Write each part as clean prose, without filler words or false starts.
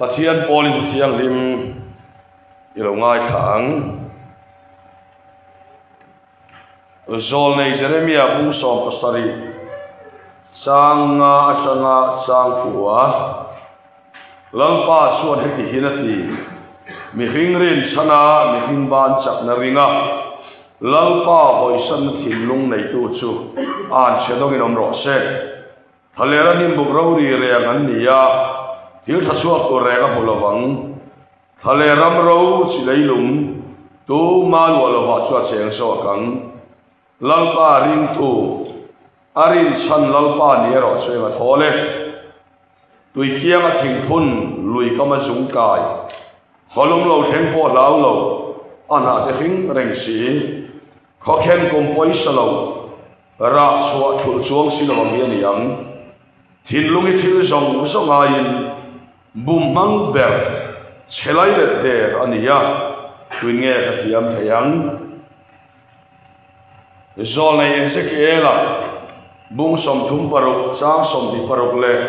Pathian pawlin thianghlim i lo ngaithla ang. Zawlnei Jeremia bung 17 chang nga atanga chang kua Lalpa chuan heti hian a ti, Mihring rinchhana mihring ban chakna ringa Lalpa hawisanna thinlung neitu chu an chhe dawngin awm rawh se. Thalera hnimbuk rori reng an ni a, thil tha chhuak tur reng a hmu lovang. Thaler ram ro chi leilung tuma luah lovah chu a cheng zawk ang. Lalpa ringtu, a rinchhan Lalpa ni erawh chu eng a thawl e. Tui kianga thingphun lui kama zung kai, khawlum lo thleng pawh hlau lo, a hnah te hring reng si. Khawkhen kum pawisa lo, rah chhuah thulh chuang si lo ang hi a ni ang. Thinlung i thil zawng zawng aiin bum hmang ber chhe lai let der a ni a, tuin nge ka thiam thei ang? Zawlnei Ezekiela bung 36 chang 26 leh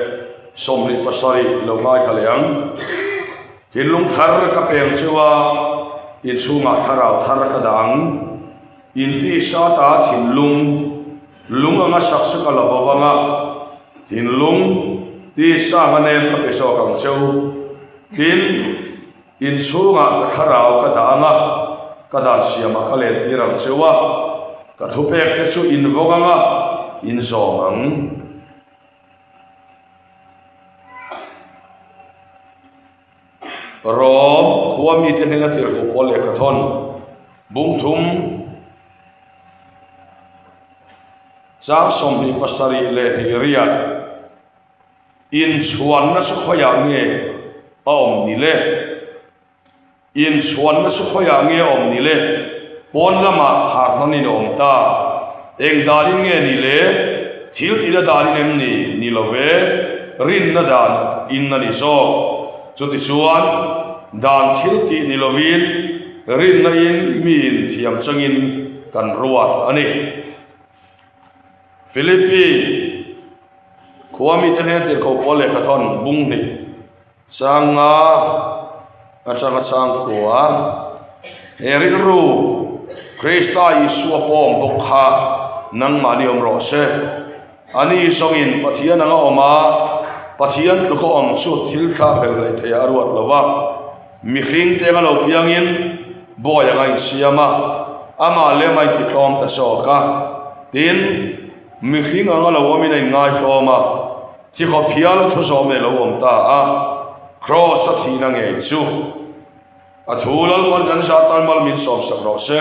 27 lo ngaithla leh ang. Thinlung thar ka peng chu a, inchhungah thlarau thar ka dah ang. Inti sa ta thinlung, lung anga sak chu ka la bo vang a, thinlung ti sa anga nem ka pe zawk ang cheu. Tin, inchhungah ka thlarau ka dah ang a, ka dan siamah ka let tir ang cheu a, ka thupek te chu in vawng ang a, in zawm ang. Rom khua mite hnena tirhkoh pawl lehkha thawn bung thum chang 27 leh hnih riat inchhuanna chu khawiah nge a awm ni le? Inchhuanna chu khawiah nge a awm ni le? Pawn lamah khar hnanin a awm ta. Eng danin nge ni le? Thil tihna danin em ni? Ni lo ve, rinna dan in a ni zawk. Chutichuan, dan thil tih ni lovin, rinna in miin thiam changin kan ruat a ni. Philippi khua mite hnen tirhkoh pawl lehkha thawn bung hnih. Changa atanga chang khua he rilru Krista Isua pawm bawk kha nangmahni awm rawh se. Ani zawngin Pathian anga awm a, Pathian tluka awm chu thil thlak hlel hlei thei a ruat lo va. Mihring te anga lo piangin bawi anga insiam a, amah lem a intitlawm ta zawk a. Tin, mihring anga lo awmin a inngaithlawm a. Thi khawp hial thu zawm leh lo awm ta a, Kraws a thihna ngei chu a thu Lalpan kan zah tan mal min sawmsak rawh se.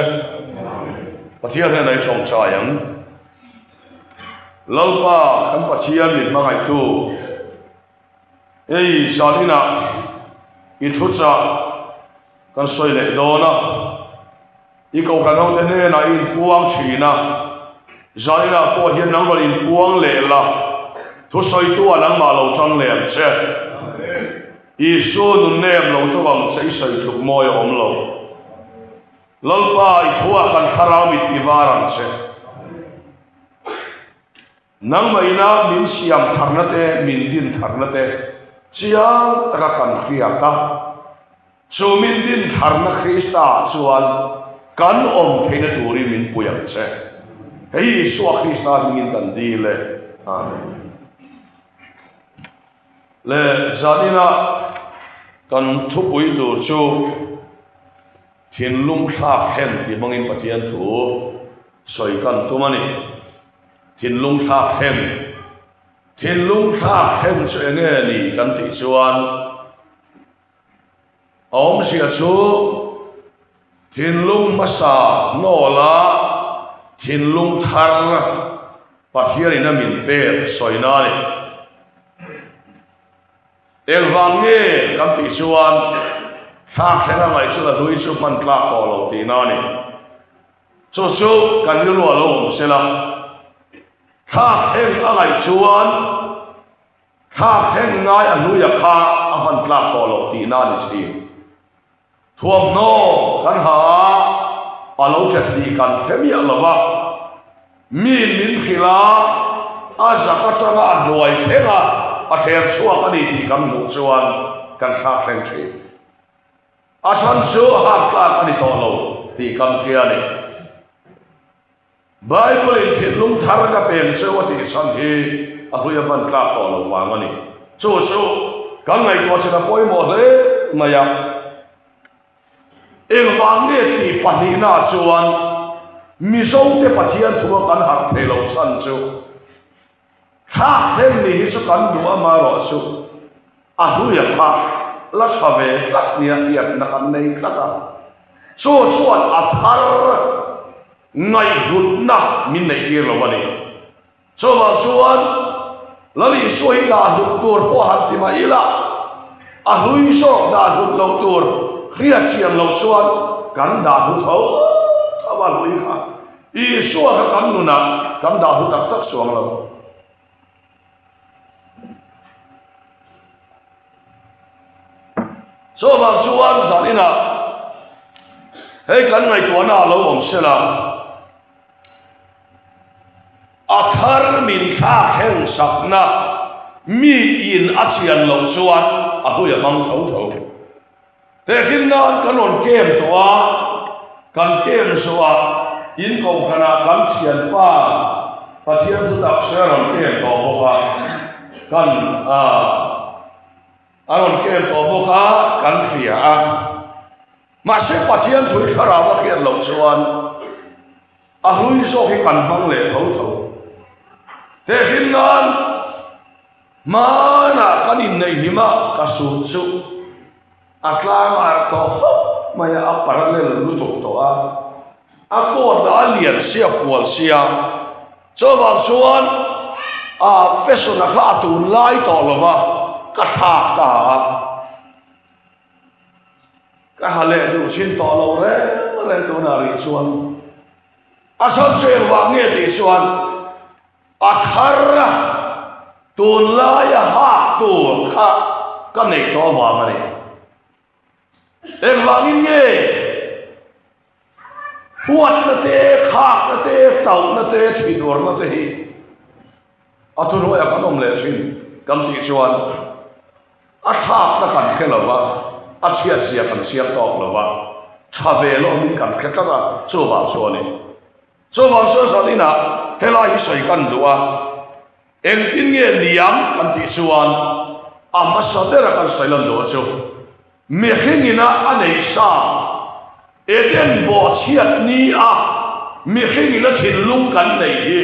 Pathian hnenah i tawngtai ang. Lalpa kan Pathian min hmangaihtu, hei zan inah i thuchah kan sawi leh dawn a. I kohhran hote hnenah i inpuang thin a, zaninah pawh hian nang rawn inpuang leh la, thusawitu-ah nangmah lo chang leh ang che. Isua nun nem lo tawk ang che i sawi tluk mawi a awm lo. Lalpa, i thuah kan thlarau mit i var ang che. Nangmah ina min siam tharna te, min din tharna te chiang taka kan hriat a. Chu min din tharna Krista chuan kan awm theihna turin min pui ang che. Hei hi Isua Krista hmingin kan dil e. Amen. Le zanina kan thupui tur chu thinlung thlak hen tih hmangin Pathian thu sawi kan tum a ni. Thinlung thlak hen. Thinlung thlak hen chu enge ni kan tih chuan A awmzia chu thinlung hmasa hnawla thinlung thar Pathianin a min pek sawina a ni. Engvang nge kan tih chuan thlak thleng a ngaih chu a hlui chu hman tlak tawh lo tihna a ni. Chu chu kan rilru a lo awm sela, thlak thleng a ngaih chuan Thlak thleng ngai a hluia kha a hman tlak tawh loh tihna a ni thin. Thuamhnaw kan ha a, a lo che tih kan hre miah lo va. Miin min hrilh a, a zak atanga a hnuai thleng a, a thler chhuak a ni tih kan hmuh chuan. kan thlak thleng thin. A chhan chu hak tlak a ni tawh lo tih kan hria a ni. Bible in thinlung thar ka peng cheu a tih chhan hi a hlui a hman tlak tawh lo vang a ni. Chu chu kan ngaihtuah chin a pawimawh hle mai a. Engvang nge tih pahnihna chuan Mizote Pathian thua kan harh thei lo chhan chu thlak hlem ni hi chu kan duh amaherawh chu a hluia kha la tha ve tlat nia hriatna kan nei tlat a, chu chuan a thar ngaihhlutna min neih tir lo a ni. Chuvang chuan Lal Isua hi dah hlut tur pawh han ti mah ila, a hlui zawk dah hlut loh tur hriat thiam loh chuan kan dah hlu tho tho a hlui kha. Isua kha kan nunah kan dah hlu tak tak chuang lo. Chuvang chuan zaninah hei kan ngaihtuahna a lo awm sela, A thar min thlak heng sakna mi in a chian loh chuan a hui a hmang tho tho. Tehkhin nan kan rawn kem tawh a, kan kem zawhah in kohhranah kan thianpa Pathian thutak hre a rawn kem tawh bawk a, kan a rawn kem tawh bawk a, kan hria a. Mahse Pathian thui thlarau a hriat loh chuan a hlui zawk hi kan hmang leh tho tho. Tehhlim nan hmanah kan inneih hlim a, ka sut chu a tlang arh tawh khawp mai a, a parallel lutuk tawh a, a coat lah a lian sia fual sia, chuvang chuan a fashion a kha a tunlai tawh lo va, ka thlak ta a. Ka ha leh duh chin tawh lo reng reng tunah rih chuan a chhan chu engvah nge tih chuan a thar a tunlaia hak tur kha ka neih tawh avang a ni. Engvangin nge huatna te, khakna te, tauhna te, thinuarna te hi a thuhnuaiah kan awm leh thin kan tih chuan A thlakna kan hre lo va, a chhiatzia kan chiang tawk lo va, tha ve lawmin kan hre tlat a, chuvang chu a ni. Chuvang chuan zan inah helai hi sawi kan duh a, engtin nge niang kan tih chuan a hmasa bera kan sawi lan duh a chu, mihring ina a nei sa, Eden bawhchhiat ni a mihring ina thinlung kan nei hi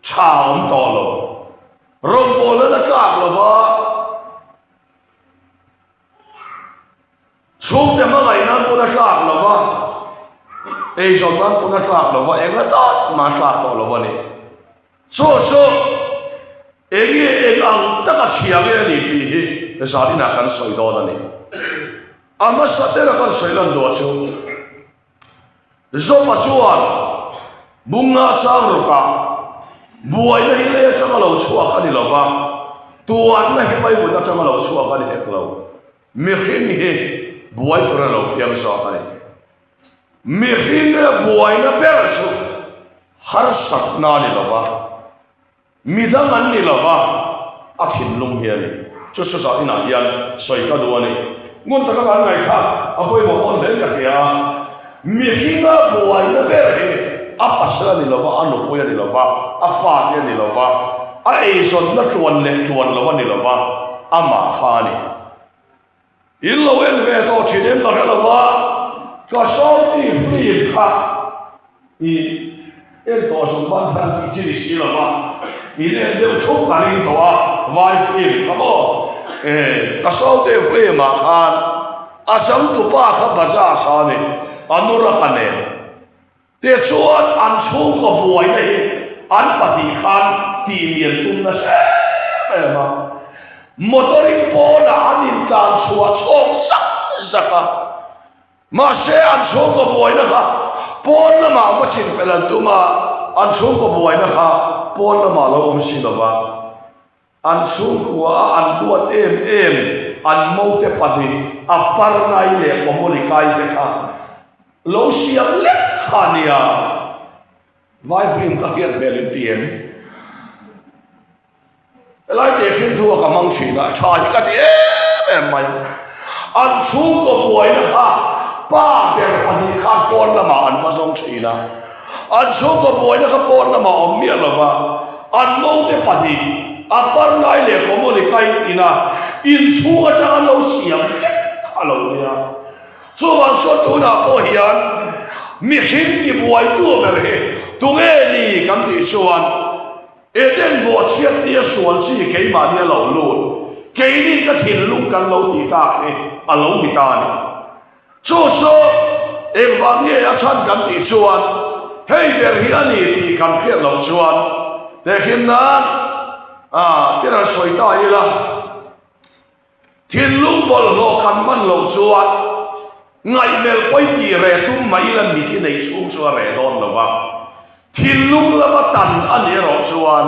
tha awm tawh lo. Rawngbawlna a tlak lo va, chhungte hmangaih nan pawn a tlak lo va, eizawn nan pawn a tlak lo va, eng atan mah a tlak tawh lo a ni. Chu chu eng nge eng ang taka chhia nge a ni tih hi zaninah kan sawi dawn a ni. A hmasa bera kan sawi lan duah chu Jopa chuan Bunga chang rawkah buaina hi lei atanga lo chhuak a ni lo va, tuarna hi Bible atanga lo chhuak a ni hek lo. Mihring hi buai tura lo piang zawk a ni. Mihring buaina ber chu harsatna a ni lo va, Midang an ni lova, a thinlung hi a ni. Chu chu zah inah hian sawi ka duh a ni. Ngun taka kan ngaihthak a pawimawh dawn hle ka hria a. Mihringa buaina ber hi a pasal a ni lova, a nupui a ni lova, a fate a ni lova, a eizawnna tluan leh tluan lo a ni lova, amah kha a ni. In lo en ve tawh thin em ka hre lo va, ka sawti film kha i en tawh zawng ban khan tih chi ni si lo va, in en deuh thup ka ring tawh a, vai film kha maw? E, ka sawti film ah khan a changtupa kha Bajaj a ni, a nura ka nen. Tichuan an chhungkaw buaina hi an pahnih khan tihlian tum nasa em em a, motoring pawnah an intlan chhuah chhawk zak zak a, mahse an chhungkaw buaina kha pawn lamah va chinfel an tum a, an chhungkaw buaina kha pawn lamah lo awm si lova. An chhungkua a an duat em em an mote pahnih a Parnai leh Komolikai te kha lo siam lek kha a nia. Vai film ka hriat hmel in ti em? Helai te hrilh thu a ka hmang thin a, tha hi ka ti em em em mai a. An chhungkaw buaina kha pa ber pahnih khan pawn lamah an va zawng thin a. An chhungkaw buaina kha pawn lamah awm miah lova an naute pahnih a parnai leh Komoli kain ina inchhung atanga lo siam vek kha a lo nia. Chuvang chuan tunah pawh hian mihring tibuaitu ber hi tunge ni kan tih chuan Eden bawhchhiat nia sual chi keimahni a lo lut, keini ka thinlung kan lo tih tak hi a lo ni ta a ni. Chu chu engvang nge a chhan kan tih chuan hei ber hi a ni tih kan hriat loh chuan tehkhin nan a tin han sawi ta ila. Thinlung bawlhhlawh kan hman loh chuan ngaihmelh pawi tih reh tum mai ila mit i neih chhung chu a reh dawn lo va. Thinlung lama tan a nih erawh chuan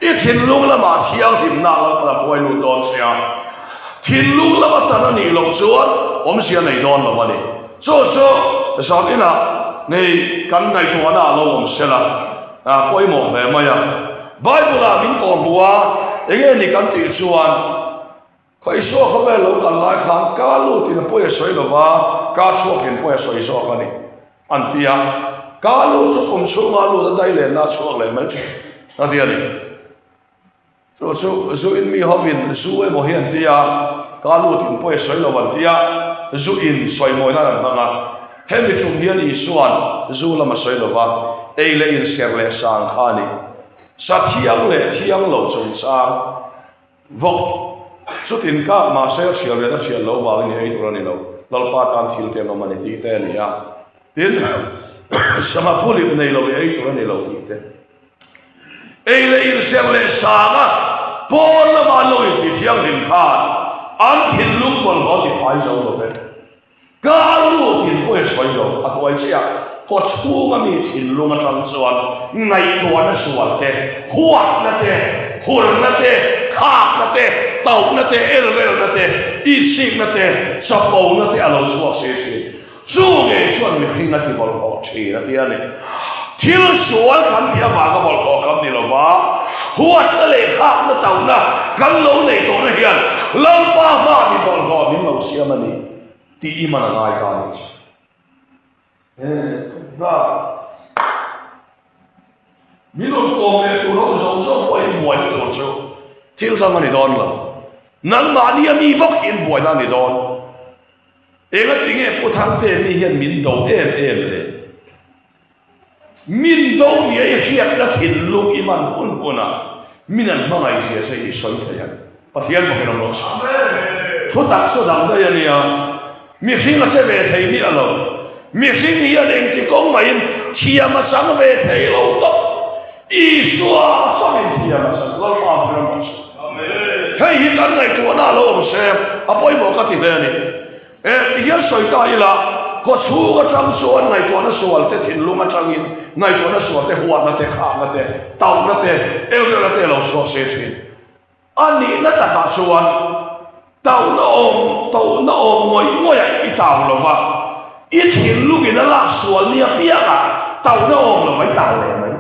i thinlung lamah thianghlimna a lalpan a buai lut dawn che a. Thinlung lama tan a nih loh chuan awmzia nei dawn lo a ni. Chu chu zan inah nei kan ngaihtuahna a lo awm sela a pawimawh hle mai a. Bible-ah min tawh hmu a, enge ni kan tih chuan Khawisua khawvel lo kal lai khan ka lutin a pawi a sawi lova, ka chhuakin pawi a sawi zawk a ni an ti a. Ka lut chu kum chhunga lut a dai lenna a chhuak leh mai thin a ti a ni. Chu chu zu in mi hovin zu emaw hi an ti a, ka lut in pawi a sawi lo an ti a, zu in sawi mawi nan an hmang a. Hemi tum hian Isua'n zu lam a sawi lo va, ei leh in ser leh sang kha a ni. Sa thiang leh thiang lo chungchang vawk chutin kak mahse a thial rian a thial lo vangin i ei tur a ni lo, Lalpa tan thil te an awm a ni tih te a ni a. Tin, sangha phulip nei lo i ei tur a ni lo tih te. Ei leh inserh leh sanga pawn lama an lo inti thianghlim khan an thinlung bawlhhlawh ti fai zo lo ve. Ka lu thin pawh i sawi lo, a tuai chiah. Kaw chhunga mi thinlung atang chuan ngaihtuahna sual te, huatna te, hurna te, khakna te, tauhna te, elrelna te, itsikna te, chapona te a lo chhuak si thin. Chu ngei chuan mihring a ti bawlhhlawh thin a ti a ni. Thil sual kan tih avanga bawlhhlawh kan ni lova, huatna leh khakna tauhna kan lo neih tawhna hian Lalpa hmaa mi bawlhhlawh min lo siam a ni tih i man a ngai ta a ni chu. He va min rawn kawm leh tur ho zawng zawng pawh hi buaina tur chu thil dang a ni dawn lo. Nangmahni a mi bawk hi buaina a ni dawn. Enga ti nge Pu Thangte mi hian min do em em le? Min do nia i hriatna thinlung i man hun hunah min an hmangaih zia che i sawi thei ang. Pathian bawkin awm rawh se. Thu tak chu dang daih a nia. Mihring a che ve thei miah lo. Mihring hian engti kawng mahin thiam a chang ve thei lo tawp. Isua chawmin thiam a chang Lalpa bawkin awm rawh se. Hei hi kan ngaihtuahna a lo awm se, a pawimawh ka ti hle a ni. E, ti hian sawi ta ila, kaw chhung atang chuan ngaihtuahna sual te, thinlung atangin ngaihtuahna sual te, huatna te, khakna te, tauhna te, elrelna te a lo chhuak se thin. A nihna takah chuan tauhna awm, tauhna awm ngawih ngawihah i tau lo va, i thinlungin a lak sual nia piangah tauhna awm lo mai tau leh mai.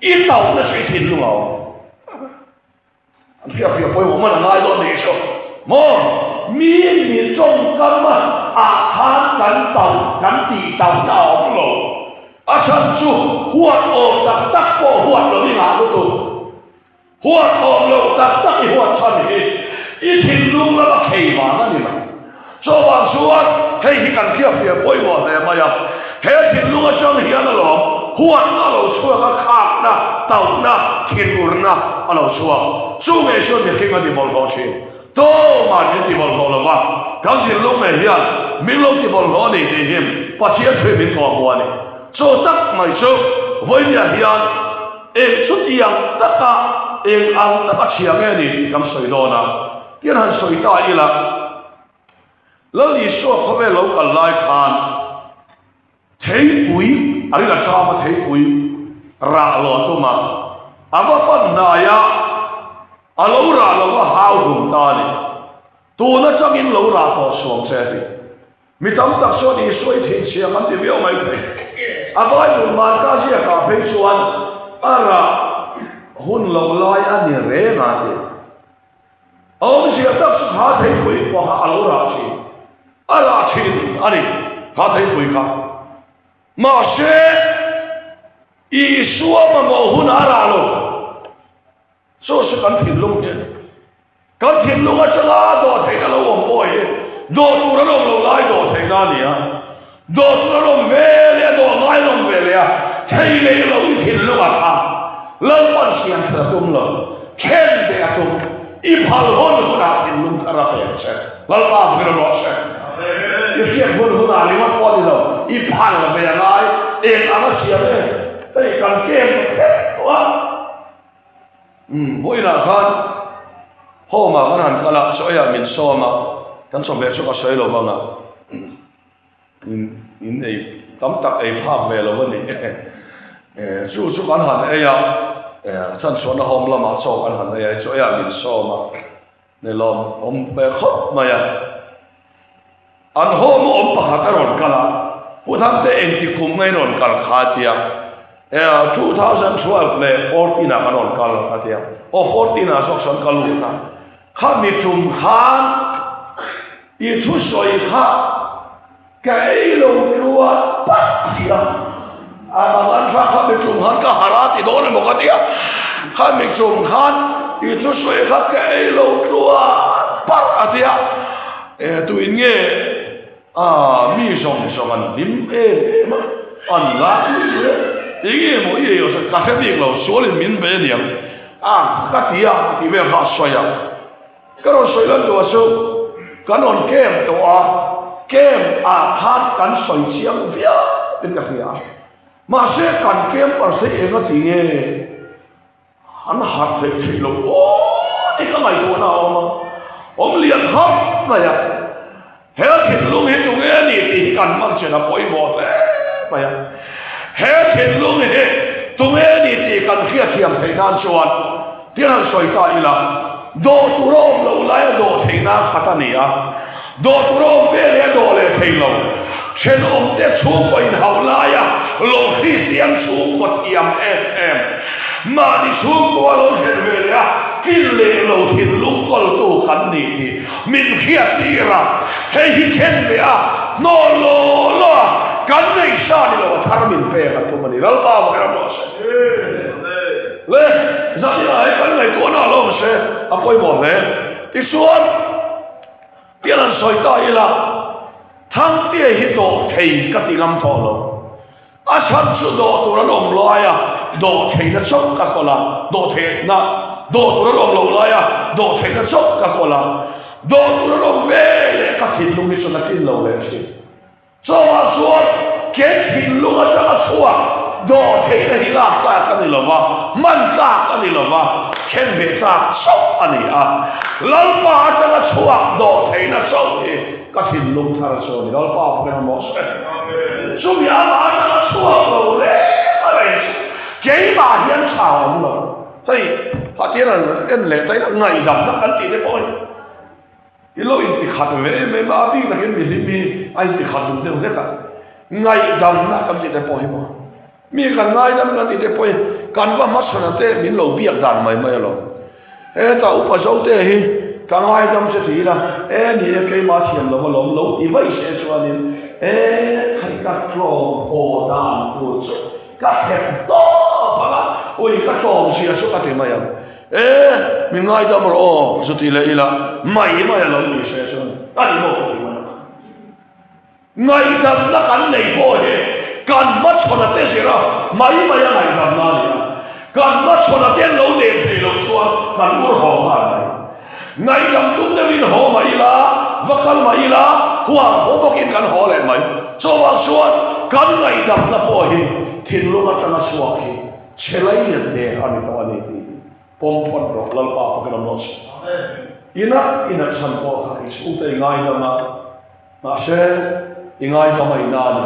I tauhna chu i thinlung a awm. An hriat fiah pawimawh man a ngai dawn nih chu maw? Mi mi tawngkam a ah khan kan tauh, kan tih tauhna a awm lo. A chhan chu huat awm tak tak pawh huat lo i ngah lutuk. Huat awm loh tak tak i huat chhan hi i thinlung lama khei vang a ni mai. Chuvang chuan hei hi kan hriat fiah pawimawh hle mai a, he thinlung atang hian alawm huatna a lo chhuak a, khakna, tauhna, thinurna a lo chhuak. Chu ngei chuan mihring a ti bawlhhlawh thin. Tumah min ti bawlhhlawh lo va, kan thinlung ngei hian min lo ti bawlhhlawh a ni tih hi Pathian thu min kawhhmuh a ni. Chu tak mai chu vawinia hian eng chutiang taka eng ang taka chhia nge ni tih kan sawi dawn a. Tian han sawi ta ila, Lal Isua khawvel lo kal lai khan theipui a ring a ṭam a, theipui rah lo a tum a, a va pan hnai a, a lo rah lo va hau hum ta a ni. Tun aṭangin lo rah tawh suam che a ti. Mi tam tak chuan Isua i thinchhia kan ti viau mai thei. A Bible Marka ziakah phei chuan a rah hun lo lai a ni reng a ti. A awmzia tak chu kha theipui pawh kha a lo rah thin. A rah thin a ni kha theipui kha. Mahse, Isua mamawh hunah a rah lo. Chu chu kan thinlung hi a ni. Kan thinlung atanga dawhtheihna lo awm pawh hi dawh tur an awm lo lai dawhtheihna a ni a. Dawh tur an awm ve leh a, dawh ngai an awm ve leh a, thei leh lo i thinlung a kha Lalpan siam that a tum lo, then beh a tum. I phal hawn hunah thinlung thar a pek che. Lalpa hmel a rawh che. I hriat hun hunah ringawt pawh a ni lo, i phal ve a ngai, eng ang a siam e, hei kan kem ta phet tawh a. Umm, vawiinah khan home ah kan han kal a, chaw eiah min sawm a, kan chawhmeh chu ka sawi lo vang a, in in ei tam tak ei phak ve lo a ni e, chu chu kan han ei a, chhanchhuahna home lamah chaw kan han ei a, chaw eiah min sawm a, nelawm awm ve khawp mai a. An home awm pakhat a rawn kal a, Pu Thangte engti kum nge in rawn kal kha a ti a, 2012 leh 14 ah kan rawn kal a ti a, aw 14 ah zawk sawn ka lut a, kha mi tum khan i thusawi kha ka ei lo tluan pat a ti a, a mang an thlak kha mi tum khan ka harh a ti dawn emaw ka ti a, kha mi tum khan i thusawi kha ka ei lo tluan pat a ti a. E tuin nge a mi zawng zawng an hlim em em a, an lak luih luih a, eng nge maw i ei awsa ka hre bik lo, sualin min bei aniang a ka ti a tih vel kha a sawi a, ka rawn sawi lan duh a chu kan rawn camp tawh a, camp ah khan kan sawi chiang viau in ka hria a, mahse kan campers hi eng a ti nge? An harh theih theih loh aw tih ka ngaihtuahna a awm a, awm lian hap mai a. He thinlung hi tunge a ni tih hi kan hman chen a pawimawh hle mai a. He thinlung hi tunge a ni tih kan hriatthiam theih nan chuan thil han sawi ta ila, dawh tur a awm loh laia dawh theihna khat a ni a, dawh tur a awm ve leh a dawh leh thei lo. Thenawmte chhungkaw inhauh laia lo Kristian chhungkaw thiam em em, mahni chhungkaw a lo thlen ve leh a, tlin leh lo thinlung kawltu kan ni tih min hriat tir a, hei hi khen ve a, hnawl law law a, kan neih sa ni lo a thar min pek a tum a ni. Lalpa vang hian rawh se. Le, zanin ah hei kan ngaihtuahna a lo awm se, a pawimawh hle. Tichuan, Tiang an sawi ta ila, Thangtea hi dawh thei ka ti ngam tawh lo. A chhan chu dawh tur an awm lai a, dawh theihna chauh ka kawl a, dawh theihna, dawh tur an awm lo lai a, dawh theihna chauh ka kawl a, dawh tur an awm ve leh ka thinlung hi chuan a tlin lo leh thin. Chawngah chuan ke thinlung atanga chhuak dawh theihna hi lak tlak a ni lo va, hman tlak a ni lo va, then ve tlak chauh a ni a. Lalpa atanga chhuak dawh theihna chauh hi ka thinlung thar chu a ni. Lalpa pawhin a mawh se. Chumi amah atanga chhuak lo reng a reng chu keimah hian tha a awm lo. Hei, Pathian an en leh ta ila ngaihdamna kan tih te pawh hi. I lo intikhat ve em em a, a bik takin mi hlim hi a intikhat duh deuh hlek a, ngaihdamna kan tih te pawh hi maw, mi kan ngaidam kan tih te pawh hi kan va hmachhawn te min lo biak dan mai mai alawm. Hetah upa zo te hi ka ngaidam che ti ila, e ni e keimah thiam lo alawm lo ti vaih se chuanin e khai ka tlawm haw dan tur chu ka thep tawp ang a, ui ka tlawm zia chu ka ti mai ang. E, min ngaidam rawh aw, zu ti leh ila, mai mai a lo ni se chuan a ni maw ka ti mai ang. Ngaihdamna kan nei pawh hi kan hmachhawn a te zir a, mai mai a ngaihdamna a ni a. Kan hmachhawn a te an lo nem thei loh chuan kan ur haw nghal mai. Ngaihdam tum deuhin haw mah ila, va kal mah ila, huang haw bawkin kan haw leh mai. Chuvang chuan kan ngaihdamna pawh hi thinlung atanga chhuak hi Chhe lai lian te a ni tawh a ni tih hi pawm phawt rawh Lalpa pakin a mawh che. Ina ina chhan pawh kha i chhungte i ngaidam a, mahse i ngaidam a ina a ni.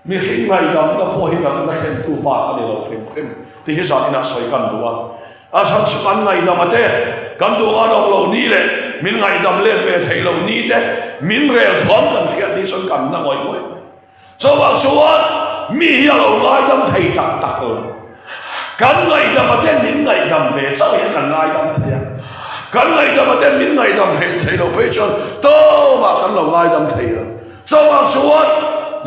Mihring ngaihdamna pawh hi natna thlentu bak a ni lo hrim hrim tih hi zan inah sawi kan duh a. A chhan chu kan ngaihdam a te, kan duh ngan awm lo ni leh min ngaihdam let ve theih lo ni te, min rel thuam kan hriat ni chuan kan na ngawih ngawih mai. Chuvang chuan mi hi a lo ngaidam thei tak tak lo. Kan ngaihdam a ten min ngaihdam ve chauh hian kan ngaidam thei a. Kan ngaihdam a ten min ngaihdam theih thei lo phei chuan tumah kan lo ngaidam thei lo. Chuvang chuan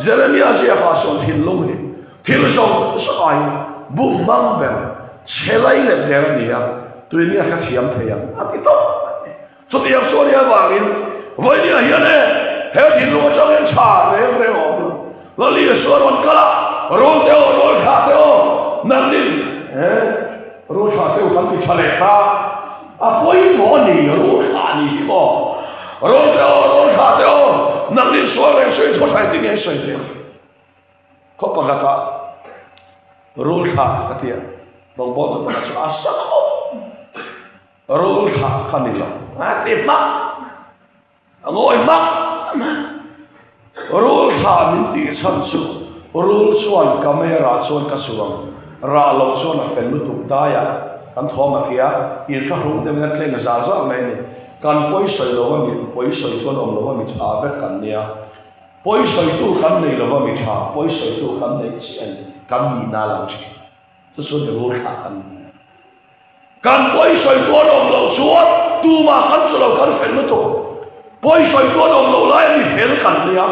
Jeremia ziakah sawn thinlung hi thil zawng zawng aiin bum hmang ber chhe lai leh der a ni a, tuin nge ka thiam thei ang a ti tawp mai. Chutiang chu a nih avangin vawinia hian e he thinlung atangin tha reng reng a awm lo. Lali Isua rawn kal a, Rul te aw, rul thla te aw, nangnin he rul thla te u kan ti tha leh ta, a pawimawh a ni, rul thla a ni hi maw? Rul te aw, rul thla te aw, nangnin sual reng suin thu thlai tinge sawi thei ang? Khaw pakhatah rul thla ka ti a, rawngbawltu pakhat chu a sa khawp. Rul thla ka ni lo, a ti hmak. A ngawi hmak hmak. Rul thla min tih chhan chu rul chuan camera chuan ka chuang rah loh chuan a fel lutuk daiah kan thawm a kia inthlahrung deuhin a tleng zar zar mai a ni. Kan pawi sawi lo a mi pawi sawi chuan awm lo a mi tha vek kan nia. Pawi sawitu kan nei lo a mi tha pawi sawitu kan neih chiah a ni kan nihna a lang thin. Chu chuan i rul thla kan ni. Kan pawisawi tu an awm loh chuan tumah kan chu lo kan fel lutuk. Pawisawi tu an awm loh lai a mi fel kan nia.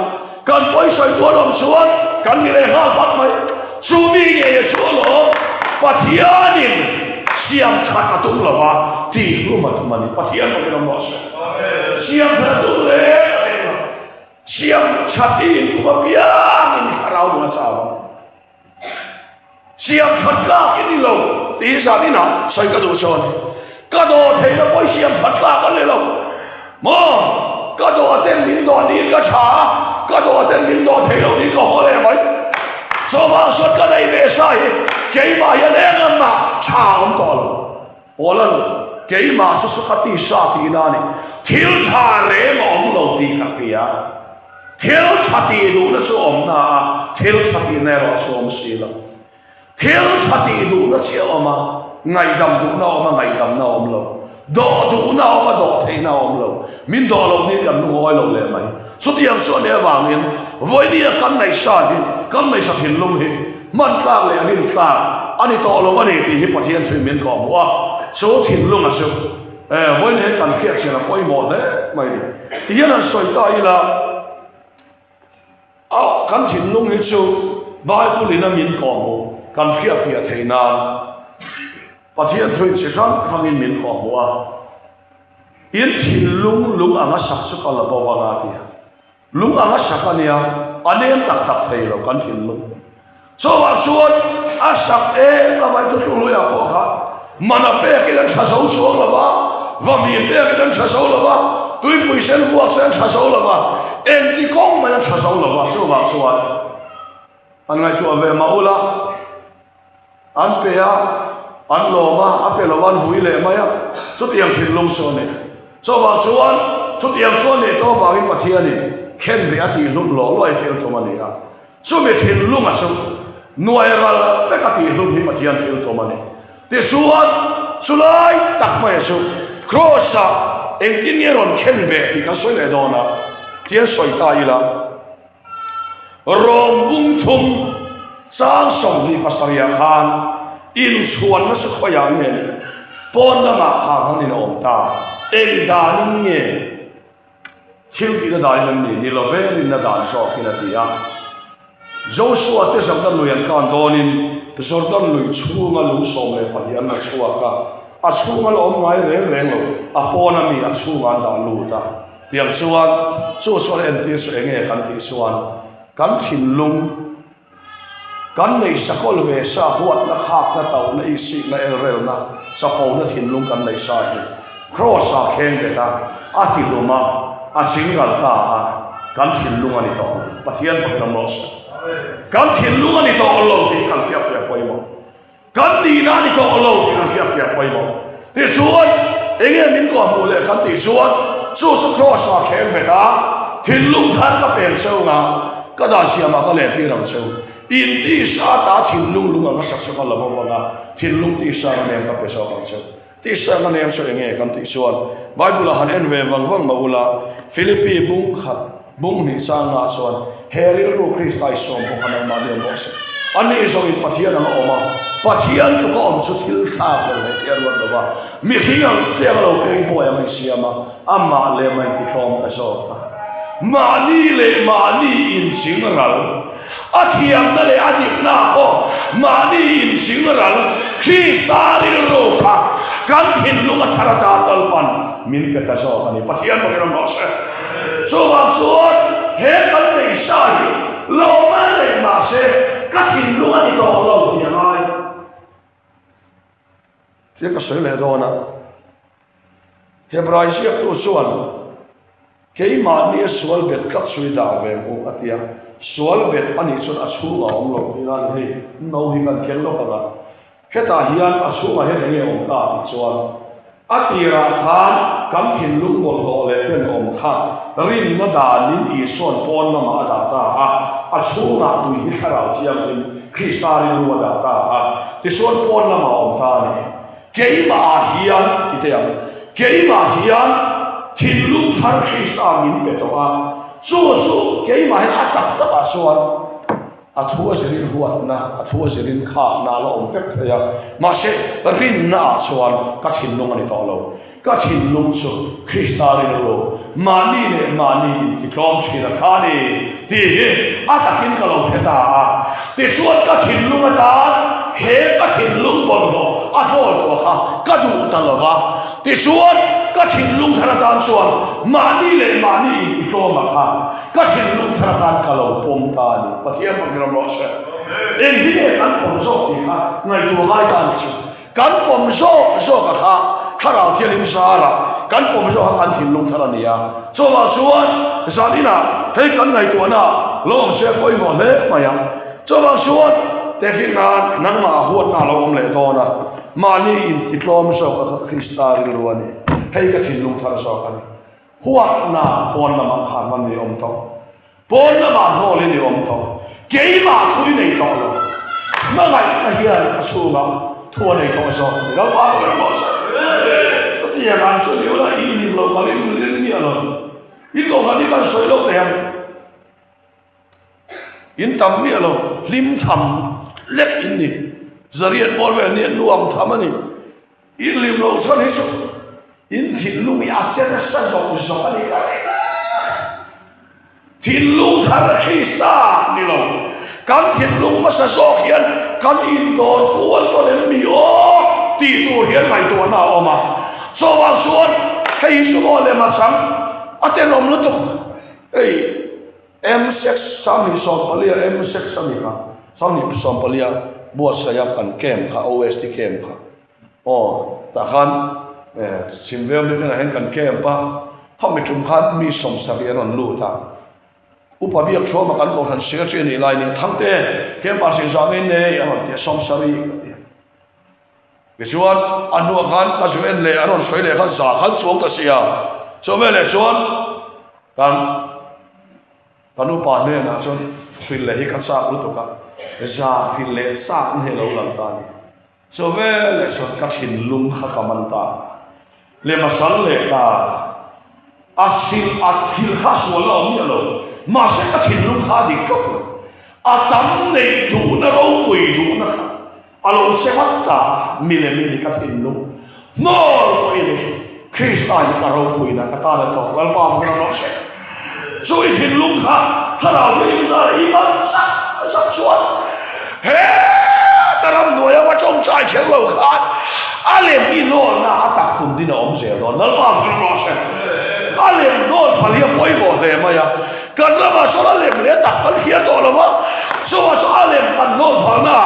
Kan pawisawi tu an awm chuan kan ni leh nghal vat mai. Chu mi ngei a chu alawm Pathianin siam that a tum lo va, tih hlum a tum a ni. Pathian bawkin awm rawh se. Siam that a tum reng reng lo. Siam that i intum apiangin thlarau nung a chau ang. Siam that tlak i ni lo tih zan inah sawi ka duh chuan ka dawh theihna pawh i siam that tlak a ni lo maw? Ka dawh ten min dawh niin ka tha a, ka dawh ten min dawh thei lo niin ka haw leh mai. Chuvang chuan ka nei ve sa hi keimah hian eng amah tha a awm tawh lo. Paula'n keimah chu chu ka tisa tihna a ni. Thil tha reng a awm lo tih ka hria. Thil tha tih duhna chu awmna a, thil tha tihna erawh chu awm si lo. Thil tha tih duhna chiah a awm a, ngaihdam duhna a awm a, ngaihdamna a awm lo. Dawh duhna a awm a, dawh theihna a awm lo. Min dawh loh niin kan lungawi lo leh mai. Chutiang chu a nih avangin vawinia kan ngaihsa hi, kan ngaihsa thinlung hi hman tlak leh rin tlak a ni tawh lo a ni tih hi Pathian chuin min kawhhmuh a. Chu thinlunga chu vawinia hi kan hriatchian a pawimawh hle mai a ni. Tihian han sawi ta ila, a kan thinlung hi chu Bible in a min kawhhmuh kan hriatfiah theih nan Pathian thuin chi hrang hrangin min kawhhmuh a. In thinlung lung anga sak chu ka la bo vang a ti a. Lung anga sak a nia, a nem tak tak thei lo kan thinlung. Chuvang chuan a sak em avai chu Hluhluia pawh kha mana pekin an tha zo chuang lo va, vami pekin an tha zo lo va, tuipui sen vuak sen an tha zo lo va, engti kawng mai an tha zo lo va. Chuvang chuan an ngaihtuah ve mah ula. An pe a, an lawm a, a pe lo a, an hui leh mai a, chutiang thinlung chu a ni. Chuvang chuan, chutiang chu a nih tawh avangin Pathianin khen ve a tihhlum lawh luai thil tum a ni a. Chumi thinlunga chu nuai ral vek a tihhlum hi Pathian thil tum a ni. Tichuan, chulai tak mai chu Kraws-ah engtin nge rawn khen ve tih kan sawi leh dawn a, tian sawi ta ila. Rawng bung thum chang 27ah khan inchhuanna chu khawiah nge ni? Pawn lamah khang han in awm ta. Eng danin nge thil tihna danin an ni? Ni lo ve, rinna dan zawkin a ti a. Joshua te Jordan lui an kan dawnin Jordan lui chhunga lung 12 an la chhuak a, a chhunga la awm ngai reng reng lo, a pawna mi a chhungah an dah lut a. Tiang chuan chu chuan entir chu enge kan tih chuan kan thinlung kan nei sakawl ve sa huatna khakna tohna isikna elrelna chapona thinlung kan nei sa hi Kraws ah kheng bet a a ti hlum a a chingral ta a kan thinlung a ni tawh lo Pathian pakin awm rawh se kan thinlung a ni tawh lo tih kan hriat fiah pawimawh. Kan nihna a ni tawh lo tih kan hriat fiah pawimawh. Tichuan, enge min kawhhmuh leh kan tih chuan, chu chu Kraws ah thleng bet a, thinlung thar ka peng cheu nga, ka dan siamah ka lehtir ang cheu. In tisa ta thinlung lung anga sak chu ka la bo vang a, thinlung tisa nga nem ka pe zawk ang cheu. Tisa nga nem chu enge kan tih chuan, Bible ah han en ve vang vang mah ula, Philippi bung khat, bung hnih chang ngah chuan, he rilru Krista i sawm pawh kha nangmah ni awm bawk se. Ani zawngin Pathian anga awm a, Pathian tluka awm chu thil thlak lo leh tih a ruat lo va, mihring ang chiang a lo keng buai ang i siam a, amah leh mah intihlawm ta zawk a. Mahni leh mahni inching ral, a thiamna leh a dikna pawh mahni inching ral, Krista rilru kha kan thinlung a thar ata Lalpan min pe ta zawk a ni. Pathian bawkin awm rawh se. Chuvang chuan he kan neihsa hi lawmna nei mahse ka thinlung a ni tawh lo tih a ngai. Thil ka sawi leh dawn a, Hebrai ziaktu chuan keimahni a sual bet tlat chu i dah ve ang u a ti a, sual bet a nih chuan a chhungah a awm lo tih nan hei no hi kan keng lawk ang a, Hetah hian a chhungah hian enge awm ta tih chuan a tirah khan kan thinlung bawlhhlawh leh tenawm kha rinna danin Isua'n pawn lamah a dah ta a, a chhungah tui hi thlarau thianghlim Krista rilru a dah ta a, tichuan pawn lamah a awm ta a ni. Keimahah hian ti teh ang, keimah hian thinlung thar Krista min pe tawh a, chu chu keimah hian a tak takah chuan, A thu a zirin huatna, a thu a zirin khakna a la awm vek thei a, mahse rinna ah chuan ka thinlung a ni tawh lo. Ka thinlung chu Krista rilru, mahni leh mahni intitlawm thin a kha a ni tih hi a takin ka lo hre ta a. Tichuan ka thinlung atan he ka thinlung bawlhhlawh a hnawl tawh kha ka duh ta lo va. Tichuan ka thinlung thar atan chuan mahni leh mahni intitlawm a kha Ka thinlung thar atan ka lo pawm ta a ni. Pathian pawh hian rawh se. Eng hi nge kan pawm zawk tih kha ngaihtuah ngai ta a ni chu. Kan pawm zawk zawk a kha Thlarau Thianghlim zarah kan pawm zawk a kan thinlung thar a ni a. Chuvang chuan zan inah hei kan ngaihtuahna lo awm se pawimawh hle mai ang. Chuvang chuan tehkhin nan nangmah a huatna a lo awm leh dawn a, mahni intitlawm zawk a kha Krista rilru a ni. Hei ka thinlung thar zawk a ni. Huatna pawn lamah khan man ni awm tawh. Pawn lamah hnawl in i awm tawh. Keimah thu i nei tawh lo. Hmangaihna hian a chhungah thu a nei tawh zawk a ni. Lalpa ber emaw se. Chutiang ang chu ni ula i nim lo kal in rin miah lo. I kohhran hi kan sawi lo thei ang. In tam miah lo. Hlim tham lek in ni. Zariat bawr vel nia nuam tham a ni. In lim loh chhan hi chu in thinlung hi a che nasa zawk zawk a ni ka ring a. Thinlung thar Krista ni lo, kan thinlung hmasa zawk hian kan indawr kual tawn em mi aw tih tur hian ngaihtuahna a awm a. Chuvang chuan hei hi chu maw lem a chang a tenawm lutuk hei M6 2014 M6 a ni kha 2014 buatsaih a kan camp kha OST camp kha aw tah khan chhim veng bik ah hian kan camp a khami tum khan mi 70 an rawn lut a upa biak thuama kan kohhran secretary a nih lai nia Thangte camp ah zin zah ngei nei a rawn ti a 70 ka ti a tichuan a hnuah khan ka zu en leh a rawn sawi leh khan za khan chuang ta sia chu veleh chuan Kan ka nupa hnenah chuan hrilh leh hi ka chak lutuk a, za hrilh leh chak na hi a lo lang ta a ni. Chu veleh chuan ka thinlung kha ka man ta a, lem a sal leh ta a, a hrilh a thil kha sual a awm miah lo, mahse ka thinlung kha a dik tawp lo, a tam neih duhna ropui duhna kha A lo che vat ta, milem i ni ka thinlung hnawl pawh i ni, Krista hi ka ropuina ka tan a tawk, Lalpa hmun a rawh se. Chu i thinlung kha thlarau hi i zar i man zak zak chuan he ta ramhnuai a va tawngtai kher lo khan a lem i hnawlna a tak tum din a awm zel dawn, Lalpa hmun a rawh se. A lem hnawl phal hi a pawimawh hle mai a, Kan ramah sawn a lem leh tak kan hria tawh lo va, chuvah chuan a lem kan hnawl phalna,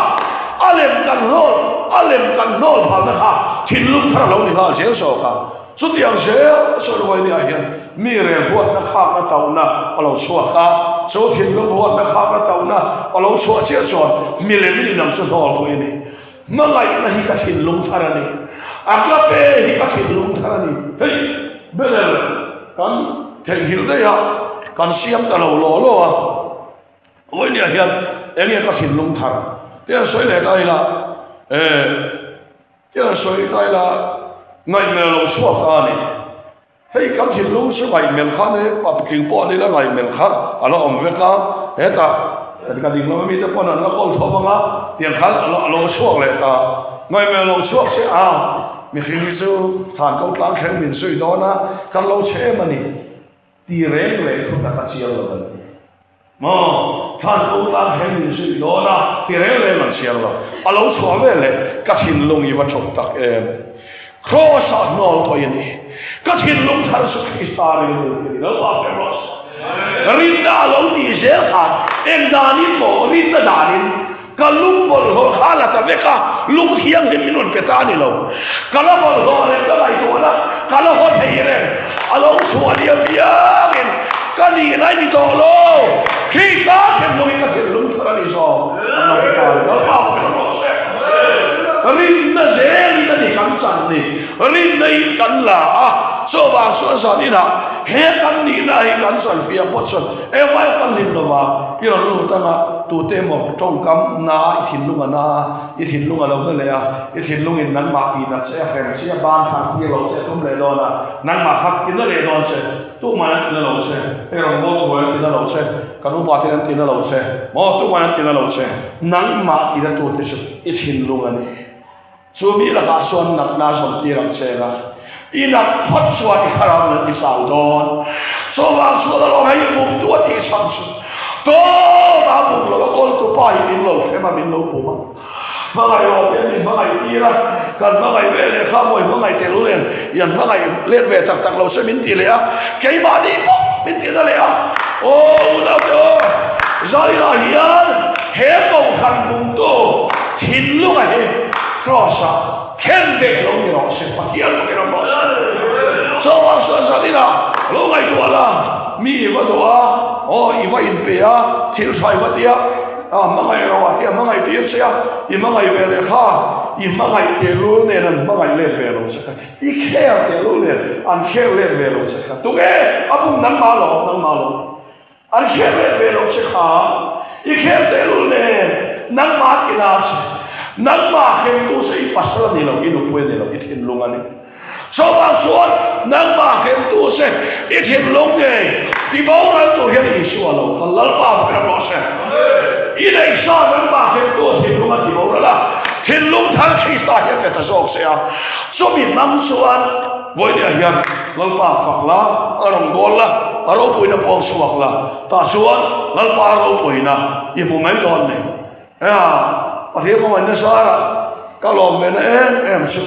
a lem kan hnawl, a lem kan hnawl phalna kha thinlung thar a lo ni nghal zel zawk a. Chutiang zel sawi ruai niah hian mi rel huatna khakna tauhna a lo chhuak a, chu thinlung huatna khakna tauhna a lo chhuah chiah chuan milem in inang chu hnawl pawh i ni. Hmangaihna hi ka thinlung thar a ni, agape hi ka thinlung thar a ni. Hei banner kan theihnghilh daih a, kan siam ta lo law law a, vawinia hian eng nge ka thinlung thar te an sawi leh ta ila, eh te an sawi ta ila ngaihmel lo chhuak ta a ni. Hei kan thinlung chu ngaihmel kha ane, pa patling pawh an ila ngaihmel kha a la awm vek a, hetah. Kan ka ding lama mite pawn an la kawl tho vang a, tiang khan a lo chhuak leh ta. Ngaihmel lo chhuak se a, mihring hi chu thlan ko tlang thleng min zui dawn a, kan lo chhe em a ni. Ti reng reng thu tak a chiang lo an ti. Maw, thlan ko tlang thleng min zui dawn a, ti reng reng an chiang lo. A lo chhuah ve leh ka thinlung i va thawk tak em. Kraws ah hnawl tawih a ni. Ka thinlung thar chu Krista rilru hi a ni. Lalpa ber rawh se. Rinna a lo tih zel khan eng danin maw rinna danin ka lung bawlhhlawh kha a la ta vek a, lung thianghlim min rawn pe ta a ni lo. Ka la bawlhhlawh reng ka ngaihtuahna ka la haw thei reng. A lo chhuah liam piangin ka nihna i ni tawh lo. Krista thinlungin ka thinlung thar a ni zawk. An lo ti ta a ni. Lalpa ber rawh se. Rinna zelin a ni kan chan ni. Rinna in kan la a, chuvang chuan zan inah he kan nihna hi kan chan piah pawh chuan engmah kan hlim lo va, i rawn lut anga tute emaw tawngkam na i thinlung a na a, i thinlung a lo na leh a, i thinlungin nangmah tihna che a hrem che a, ban khan tir lo che a tum leh dawn a, nangmah kha tina leh dawn che, tumah an tina lo che, hei rawngbâwl buai an tina lo che, kan upa ten an tina lo che, maw tumah an tina lo che, nangmah tina tute chu i thinlung a ni. Chu mi lakah chuan natna a zawm tir ang che la, i nat phawt chuan i thlarau nan i chau dawn. Chuvang chuan a lawm hei bum tu a tih chhan chu tawm a bum lo a kawltu pa hi min lo hrem a min lo bum a. Hmangaih rawh te min hmangaih tir a, kan hmangaih ve leh kha mawi hmangaih tel nen i an hmangaih let ve tak tak lo se min ti leh a, keimahni pawh min ti na leh a. Aw unaute aw, Zarinah hian he kohhran bumtu thinlunga hi Kraws-ah khen beh lo ni rawh se, Pathian bawkin awm rawh se. Chuvang chuan zaninah lo ngaihtuah la, mi i va duh a, aw i va inpe a, thil tha i va ti a, a hmangaih rawh a ti a, hmangaih tir che a, i hmangaih ve leh kha, i hmangaih tehlul nen an hmangaih let ve lo che kha, i kher tehlul nen an kher let ve lo che kha, tunge a bum nangmah lo, nangmah lo. An kher let ve lo che kha, i kher tehlul nen nangmah ti la che, nangmah khertu che i pasal a ni lo, i nupui a ni lo, i thinlung a ni. Chuvang chuan nangmah khertu che i thinlung ngei ti boral tur hian Isua lo kal Lalpa ber rawh se. I neihsa nangmah khertu thinlung a ti boral a, thinlung thar Krista hian pe ta zawk che a, chumi hmang chuan Vawinia hian Lalpa fak la, a rawn bawl la, a ropuina pawng chhuak la, tah chuan Lalpa ropuina i hmu mai dawn ni. Ea, Pathian hmangaihna zarah ka lawm ve na em em chu.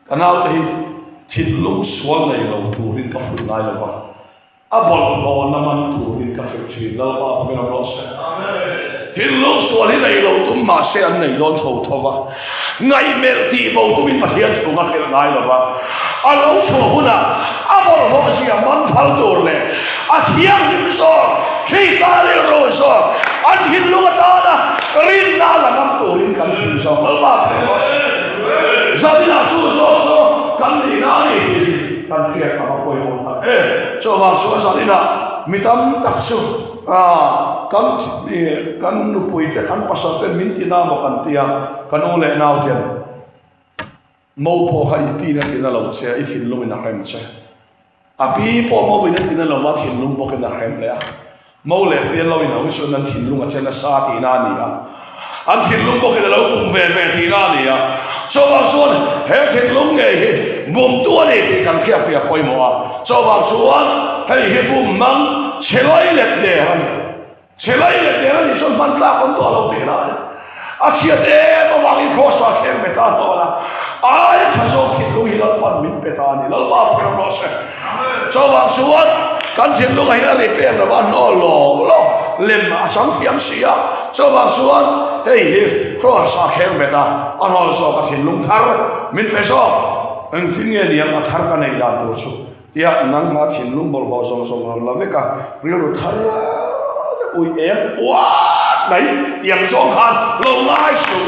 Ka naute hi thinlung sual nei lo turin ka fuih ngai lo va. A bawlhhlawhna man turin ka hrilh thin, Lalpa hming ram rawh se. Thinlung sual hi nei lo tum mahse an nei dawn tho tho va, ngaihmelh tih bo tumin Pathian chung a hrilh ngai lo va, a lo chhuah hunah a bawlhhlawh zia man phal tur leh a thianghlim zawk, Krista rilru zawk, an thinlung atana rinna la ngam turin kan hrilh zawk, Lalpa hming rawh se. Zaninah chu zawk chu kan nihna a ni tih hi kan hriat a va pawimawh tak em. Chuvang chuan zaninah mi tam tak chu kan kan nupui te kan pasal ten min ti na maw kan ti a, kan u leh nau ten mo pawh kha i pi na ti na lo che a, i thinlung in a hrem che. A pi pawh mo in a ti na lo va, thinlung bawk in a hrem leh a. Mo leh pian lo in ho hi chuan an thinlung a che nasa tihna a ni a, an thinlung bawkin a lo bum ve ve tihna a ni a. Chuvang chuan he thinlung ngei hi bumtu a ni tih kan hriat hi a pawimawh a. Chuvang chuan hei hi bum hmang chhe lai let der a ni. Chhe lai let der a nih chuan hman tlak awm tawh lo tihna a ni. A chhiat em avangin Kross-ah thleng ve ta hlawh a, ai tha zawk thinlung hi Lalpan min pe ta a ni. Lalpa pawhin rawh se. Chuvang chuan kan thinlungah hian a ri pek lova hnawl lawk lawk lem a chang thiam si a. Chuvang chuan hei hi Kross-ah thleng ve ta a hnawl zawk a thinlung thar min pe zawk. Engtin nge niang a thar ka neih dan tur chu tia nangmah thinlung bawlhhlawh zawng zawng rawn la vek a, rilru thar ui eng uat mai tiang zawng khan lo ngai suh.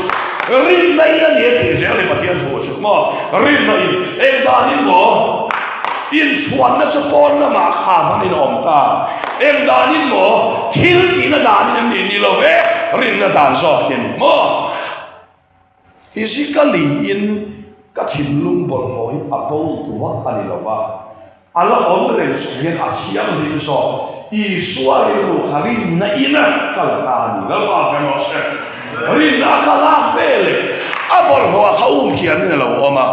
Rinna in a ni a tih zel ni Pathian thu chu maw? Rinna in eng danin maw? Inchhuanna chu pawn lamah kha hman in a awm ta. Eng danin maw? Thil tihna danin em ni? Ni lo ve, rinna dan zawkin maw? Physically in ka thinlung bawlhhlawh hi a bo duah a ni lo va, a la awm reng chung hian a thianghlim zawk. Isua rilru kha rinna ina kal ta a ni. Lalpa hre rawh se. Rinna a kal a veleh a bawlhhlawh ah kha um thiam in a lo awm a,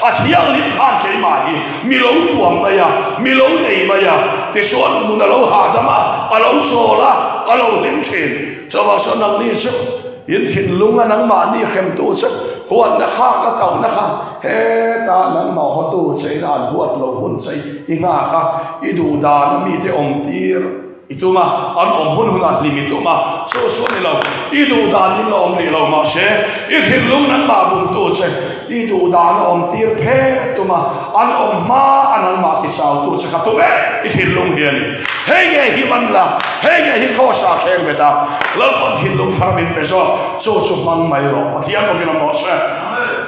a thianghlim khan keimah hi mi lo tuam mai a, mi lo nei mai a, tichuan nun a lo hahdam a, a lo chawl a, a lo hlim thin. Chuvang chuan nangni chu in thinlung a nangmahni hremtu chu huatna kha ka kohna kha hetah nangmah hawtu che ina an huat lo hun che i nghak a, i duhdan a mite awm tir i tum a, an awm hun hunah hlim i tum a, chu chu a ni lo, i duhdan in la awm rih lo mahse i thinlung nangmah bumtu che i duhdan a awm tir phet tum a, an awm hma a nangmah tichautu che kha tum e i thinlung hi a ni. Hei nge hi man la, hei nge hi Kross-ah thleng bet a, Lalpan thinlung thar min pe zawk, chu chu hmang mai rawh, Pathian bawkin a mawh se.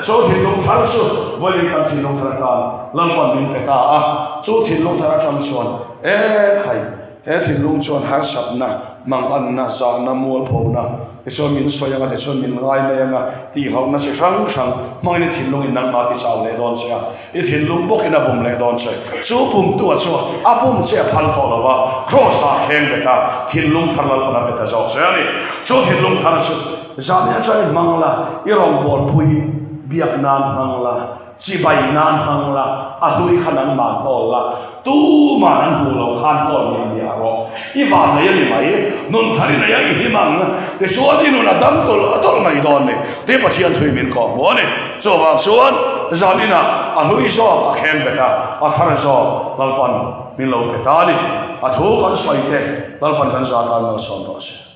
Chu thinlung thar chu vawiin kan thinlung thar atan Lalpan min pe ta a, chu thinlung thar atang chuan e khai, he thinlung chuan harsatna, manganna, zahna, mualphona, Tichuan min sawi anga, tichuan min ngai mai anga, tihauhna chi hrang hrang hmangin i thinlungin nangmah ti chau leh dawn che a, i thinlung bawkin a bum leh dawn che. Chu bumtu-a chu a bum che a phal tawh lo va, Kraws-ah a thleng bet a, thinlung thar Lalpan a pe ta zawk che a ni. Chu thinlung thar chu zahni atangin hmang la, i rawngbawlpui biak nan hmang la, Chibai nan hmang la, a hlui kha nangmah hnawl la, tuman an hmuh loh khan hnawl miah miah rawh. I van nei a ni mai, nun thar i nei a, i him ang. Tichuan i nun a dam tawlh a tawlh mai dawn ni. Ti Pathian thui min kawh hmu a ni. Chuvang chuan zan inah a hlui zawk a khem bet a, a thar zawk Lalpan min lo pe ta a ni. A thu kan sawi te Lalpan kan zah tan malsawm rawh se.